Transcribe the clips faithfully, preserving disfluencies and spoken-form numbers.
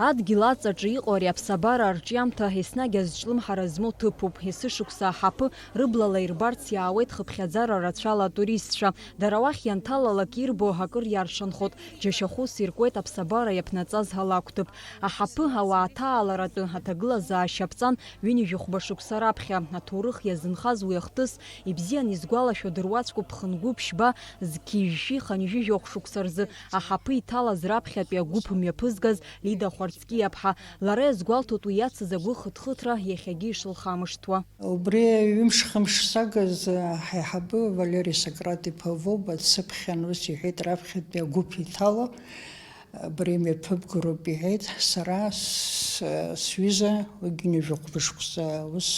Адгьыл аҵаҿы иҟоу ари аԥсабара арҿиамҭа еснагь азҿлымҳара змоу ҭыԥуп. Есышықәса аҳаԥы рыблала ирбарц иаауеит хыԥхьаӡара рацәала атуристцәа. Дара уахь ианҭалалак ирбо акыр иаршанхоит, џьашьахәыс иркуеит аԥсабара иаԥнаҵаз алакәҭыԥ. Аҳаԥы ауаа аҭааларатәы аҭагылазаашьа ԥҵан ҩынҩажәи хәба шықәса раԥхьа. Аҭоурых иазынхаз уи ахҭыс ибзиан изгәалашәо дыруаӡәкуп, ԥхынгәы ԥшьба, зқьи жәшәи хынҩажәи жәохә шықәса рзы аҳаԥы иҭалаз раԥхьатәи агәыԥ мҩаԥызгаз Лида Хәарцкиаԥҳа. Лара иазгәалҭоит уи иацыз агәыхыҭхыҭра иахьагьы ишылхамышҭуа. Убри ҩымш-хымш сагыз ҳаиҳабы Валери Сократ-иԥа Воба дсыԥхьан, ус иҳәеит, раԥхьатәи агәыԥ иҭало, абри мҩаԥыбгароуп, иҳәеит. Сара с-, сҩыза, уигьы ҩажәи хәба шықәса ус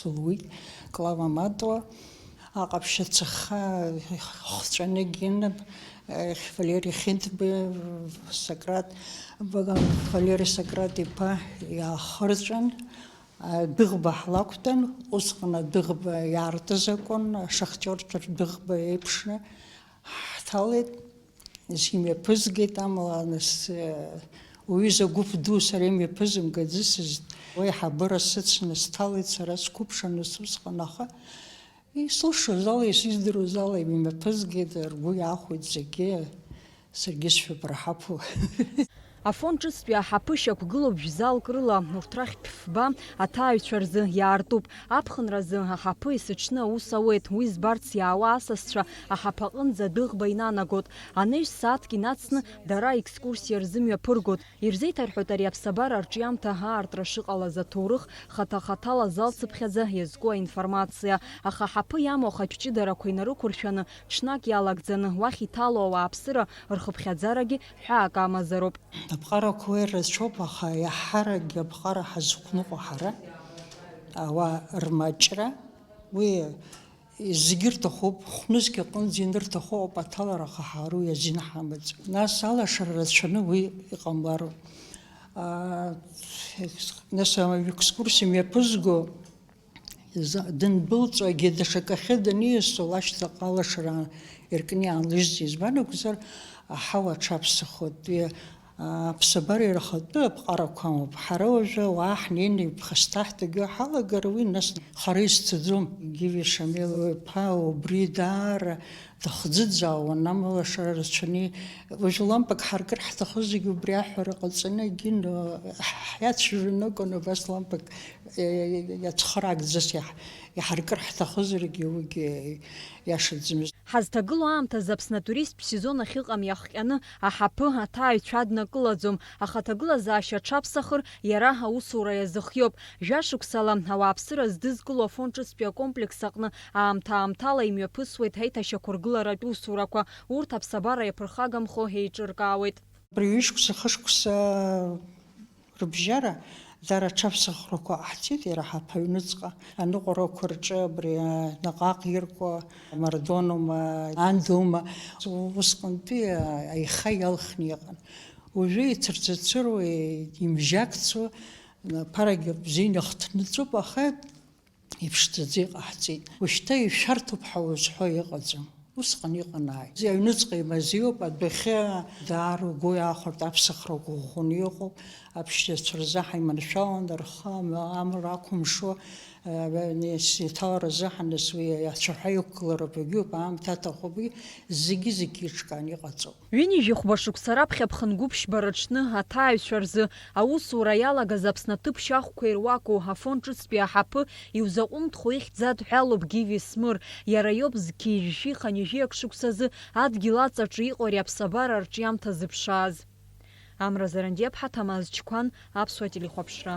луит, Клава Матуа. Аҟаԥшь ацаха хҵәаны гьынап, Валери Хинтба, Сократ, Валери Сократ-иԥа иаахырҵәан, адәыӷба ҳлақәтәан, усҟан адәыӷба иаартыз акәын, ашахтиорцәа рдәыӷба еиԥшны ҳҭалеит, имҩаԥызгеит, амала, нас, уҩыза гәыԥ ду сара имҩаԥызымгаӡацызт, уи ҳабыра сыцны сҭалеит, сара сқәыԥшын, ус усҟан, аха исылшоз ала, исыздыруаз ала имҩаԥызгеит, ргәы иахәеит зегьы, саргьы сшәыбра ҳаԥу. Афон ҿыцтәи аҳаԥы шьақәгылоуп жәзалк рыла, урҭ рахьтә фба аҭааҩцәа рзы иаартуп. Аԥхынразы аҳаԥы есыҽны аус ауеит, уи збарц иаауа асасцәа аҳаԥы аҟынӡа адәыӷба инанагоит. Анеижә сааҭк инацны дара аекскурсиа рзымҩаԥыргоит. Ирзеиҭарҳәоит ари аԥсабара арҿиамҭа аартра шыҟалаз аҭоурых, хаҭа-хаҭала залцыԥхьаӡа иазку аинформациа. Аха аҳаԥы иамоу ахатә ҷыдарақәа инарықәыршәаны, ҽнак иалагӡаны уахь иҭало ауааԥсыра рхыԥхьаӡарагьы ҳәаак амазароуп. Аԥҟарақәа уа ирацәоуп, аха иаҳаракгьы аԥҟара ҳазықәныҟәо ҳара, ауаа рмаҷра, уи зегьы рҭахуп, хә-нызқь аҟынӡа ианырҭаху ауп аҭалара, аха ҳара уи азин ҳамаӡам. Нас алашара рацәаны уи иҟамлароуп. Аа, нас аекскурсиа мҩаԥызго Иза-, дындәылҵуагьы даҽакахьы даниасуа лашьцаҟа алашара иркны иаанлыжьӡеит. Избан акәзар, аҳауа аҽаԥсахуеит. Уи, а, аԥсабара ирахатәы аԥҟарақәа амоуп. Ҳара уажәы ауаа ҳнеины иԥхасҭаҳтәгьы ҳалагар, уи нас хара изцаӡом. Гиви Шамил иԥа убри даара дахӡыӡаауан, амала шара рацәаны, уажәы лампак ҳаркыр ҳҭахызаргьы убри аҳәара ҟаҵаны, егьин, ҳиацәажәон акәын, убас лампак, е, иацхыраагӡаз иаҳ-, иҳаркыр ҳҭахызаргьы, уигьы иашаӡамызт. Ҳазҭагылоу аамҭазы Аԥсны атуристтә сезон ахьыҟам иахҟьаны аҳаԥы аҭааҩцәа аднакылаӡом, аха аҭагылазаашьа аҽаԥсахыр иара аусура иазыхиоуп. Жәашықәсала ауааԥсыра здызкыло Афон ҿыцтәи акомплекс аҟны аамҭа-аамҭала имҩаԥысуеит аиҭашьақәыргыларатә усурақәа. Урҭ аԥсабара иаԥырхагамхо еиҿыркаауеит. Абри ҩышықәса, хышықәса рыбжьара дара аҽаԥсахрақәа ҟаҳҵеит, иара ҳаԥы аҩныҵҟа аныҟәарақәа рҿы абри, а, наҟ-ааҟ иркуа Мардонума, Андума, усҟантәи аиха иалхны иҟан. Уажәы ицырцырцыруа, имжьакцо, ԥарагьы бзианы ихҭныҵәоуп, аха иԥшӡаӡа иҟаҳҵеит. Ушьҭа ишәарҭоуп ҳәа узҳәо иҟаӡам. Усҟан иҟанааит. Аҩныҵҟа имазеиуп, адәахьы даара угәы иахәартә аԥсахра ӷәӷәаны иҟоуп. Аԥшьацәа рзы ҳаиманшәалан, рхы ам-, амра ақәымшо, э, сеиҭаларазы ҳаныс уи ацәаҳәа иқәгыларатәгьы ауп, аамҭа аҭахуп, зегьы-зегьы еиҿкааны иҟаҵоуп. Ҩынҩажәи хәба шықәса раԥхьа ԥхынгәыԥшьба рыҽны аҭааҩцәа рзы аусура иалагаз Аԥсны аҭыԥ шьахәқәа ируаку Афон ҿыцтәи аҳаԥы иузаҟәымҭхо ихьӡ адҳәалоуп Гиви Смыр. Иара иоуп зқьи жәшәи хынҩажәи акы шықәсазы адгьыл аҵаҿы иҟоу ари аԥсабара арҿиамҭа зыԥшааз. Амра Зарандиаԥҳа, Ҭамаз Чқәан, Аԥсуа телехәаԥшра.